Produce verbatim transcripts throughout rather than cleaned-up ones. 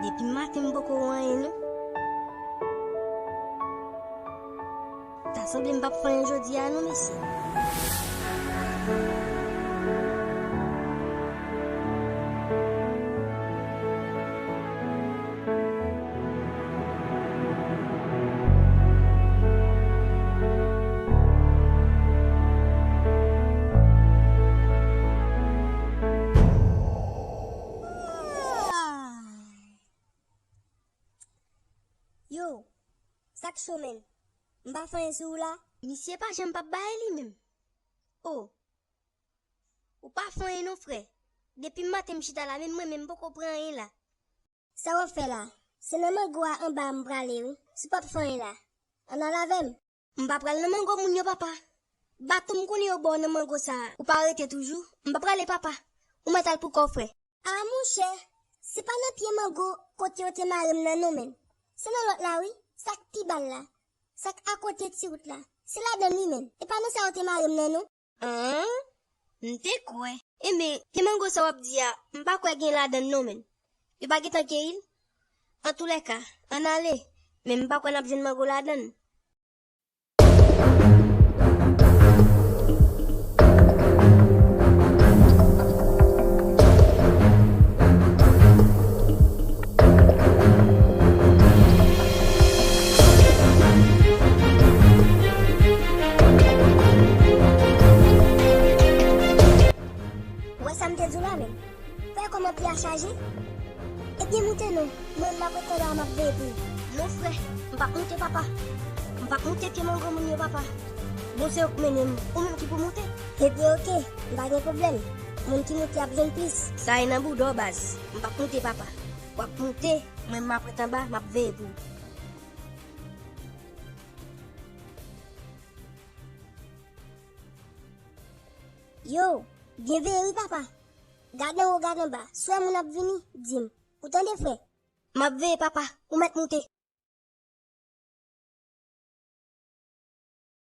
Depi maten m poko wè anyen non. Ta sanble m p ap fè anyen jodi a non, mesye. Yo, sa k cho menm? M pa fè anyen sou ou la? Misye pa janm p ap bay li menm. O, ou pa fè anyen non, frè. Depi maten m chita la, menm mwen menm m poko pran anyen la. Sa w ap fè la? Se nan mango a anba a m prale wi. Si w p ap fè anyen la, ann al avè m. M pa pral nan mango moun yo, papa. Baton m konnen yo ba w nan mango sa a, ou pa rete toujou? M pa prale, papa. Ou mèt al pou kò w, frè. A monchè, se pa nan pye mango kote yo te mare m nan non, menm. Se nan lòt la wi, sa k pi ba l la. Sa k akote ti wout la. Se ladan l wi, menm. E pa nan sa yo te mare m nan non. An? M te kwè. Enben, pye mango sa w ap di a, m pa kwè gen ladan l non, menm. Yo pa gentan keyi l? Antoulèka, ann ale. Men m pa kwè n ap jwenn mango ladan l. Ou wè sa m te di w la menm? Fè kòman pye a chaje? Ebyen moute non, mwen m ap ret anba a m ap veye pou ou. Non frè, m p ap moute papa. M p ap moute pye mango moun yo papa. Bon se ou k mennen m, ou menm ki pou moute. Ebyen oke, m pa gen pwoblèm. Moun ki moute ap jwenn plis. Sa e nan bouda w baz. M p ap moute papa. W ap moute, mwen m ap ret anba, m ap veye pou ou. Yo, byen veye wi papa. Gad anwo, gad anba. Si w wè moun ap vini, di m. Ou tande frè? M ap veye papa, ou mèt moute.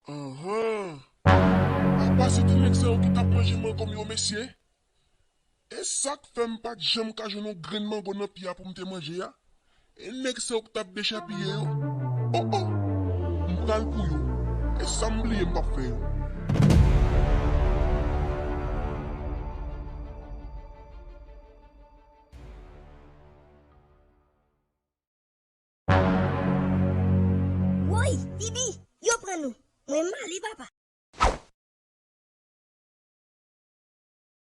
Anhan. Apa se ti nèg sa yo ki t ap manje mango m yo mesye? E sa k fè m pa t janm ka jwenn yon grenn mango nan pye a pou m te manje a? E nèg sa yo k t ap dechapiye yo? O o! M pral pou yo. E sa m bliye m p ap fè yo. Woy, Bibi, yo pran nou. Mwen m ale papa.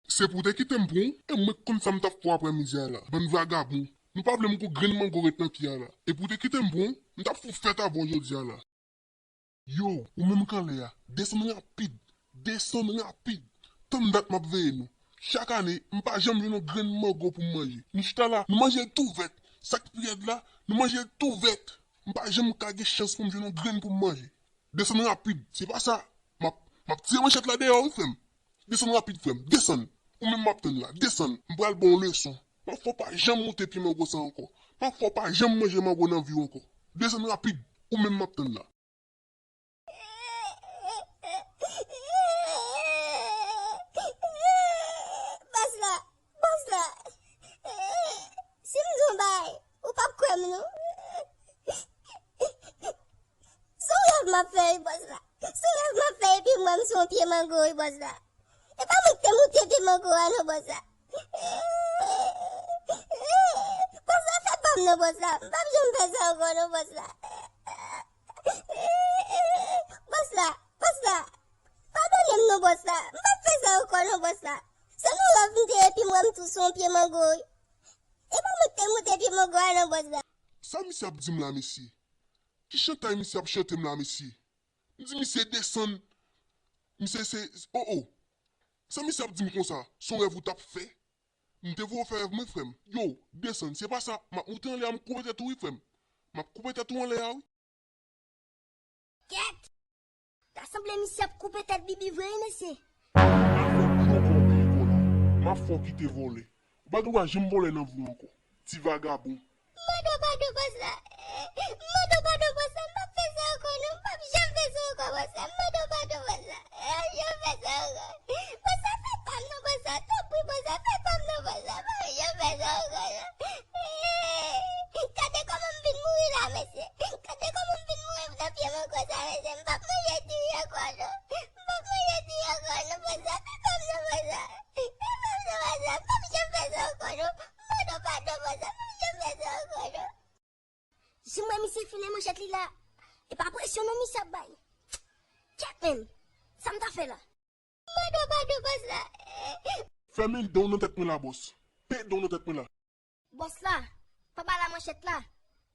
Se pou w te kite m pran w, e mwen k konn sa m t ap fè w aprèmidi a la. Bann vagabon, nou pa vle m gon grenn mango ret nan pye a la. E pou w te kite m pran w, m t ap fè w fèt avè w jodi a la. Yo, ou menm k anlè a, desann rapid, desann rapid. Tann dat m ap veye nou. Chak ane, m pa janm jwenn yon grenn mango pou m manje. Nou chita la, nou manje l tou vèt. Sa k pi rèd la, nou manje l tou vèt. M pa janm ka gen chans pou m jwenn yon grenn pou m manje. Desann rapid, se pa sa. M ap, m ap tire manchèt la deyò wi, frè m. Desann rapid, frè m, desann. Ou menm m ap tann la, desann. M pral ba w yon leson. M ap fè w pa janm moute pye mango sa ankò. M ap fè w pa janm manje mango nan vi w ankò. Desann rapid, ou menm m ap tann la. Bòs la, bòs la. Si m di w yon bagay, ou p ap kwè m non. Se yon rèv m ap fè wi bòs la. Se yon rèv m ap fè epi m wè m se yon pye mango wi bòs la. E pa mwen ki te moute pye mango a non bòs la. Bòs la fè pa m non bòs la. M p ap janm fè sa ankò non bòs la. Bòs la, bòs la. Padone m non bòs la. M p ap fè sa ankò non bòs la. Se yon rèv m te epi m wè m tou se yon pye mango wi. E pa mwen ki te moute pye mango a non bòs la. Sa misye ap di m la mesye? Ki chantay misye ap chante m la mesye? M di misye desann. Misye se, o o. Sa misye ap di m konsa? Se yon rèv ou t ap fè? M te voye w fè rèv mwen frè m. Yo, desann, se pa sa, m ap moute anlè a, m koupe tèt ou wi frè m. M ap koupe tèt ou anlè a wi. Kèt! Ta sanble misye ap koupe tèt Bibi vre wi mesye. M a fè w pran kò w veye vòlè. M a fè w kite vòlè. Ou pa gen dwa janm vòlè nan vi w ankò. Ti vagabon. M mande w padon bòs la. M mande w padon bòs la. M p ap fè sa ankò non. M p ap janm fè sa ankò bòs la. M mande w padon bòs la. M p ap janm fè sa ankò. Bòs la fè pa m non bòs la. Tanpri bòs la fè pa m non bòs la. M p ap janm fè sa ankò non. Sa m ap janm fè sa ankò, non. Si m wè misye filen manchèt li la, e pa presyon non misye ap bay. Kèt, menn. Sa m ta fè la? Padon, padon, bòs la. Fèmen don nan tèt mwen la, bòs. Peye don nan tèt mwen la. Bòs la, pa ba la manchèt la.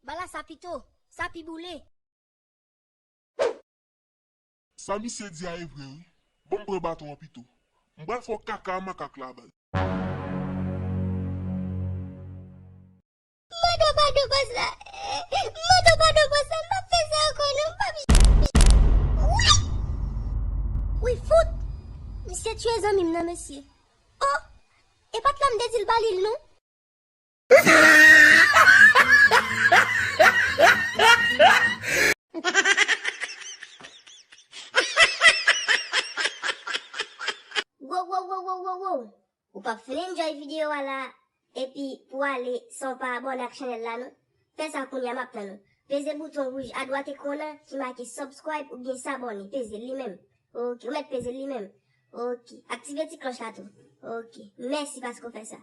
Ba la sa pito. Sa pi boule. Sa misye di a e vre, wi. Ban m pran baton an pito. M pral fè w kaka a makak la, baz. Mande w padon, bòs la. Mande w padon, bòs la. M p ap fè sa ankò, non. M p ap. Wi! Wi, fout! Misye tiye zanmi m nan, mesye. Oh! E pa t la m te di l ba li l, non. Wow, wow, wow, wow, wow, wow. Ou p ap fin enjoy videyo a la, epi pou ale san w pa abòne ak chanèl la, non. Fè sa kounye a, m ap tann ou. Peze bouton wouj adwat ekran an ki make subscribe oubyen s'abonner. Peze l li menm. Ok, ou mèt peze l li menm. Ok, aktive ti klòch la tou. Ok, mèsi paske w fè sa.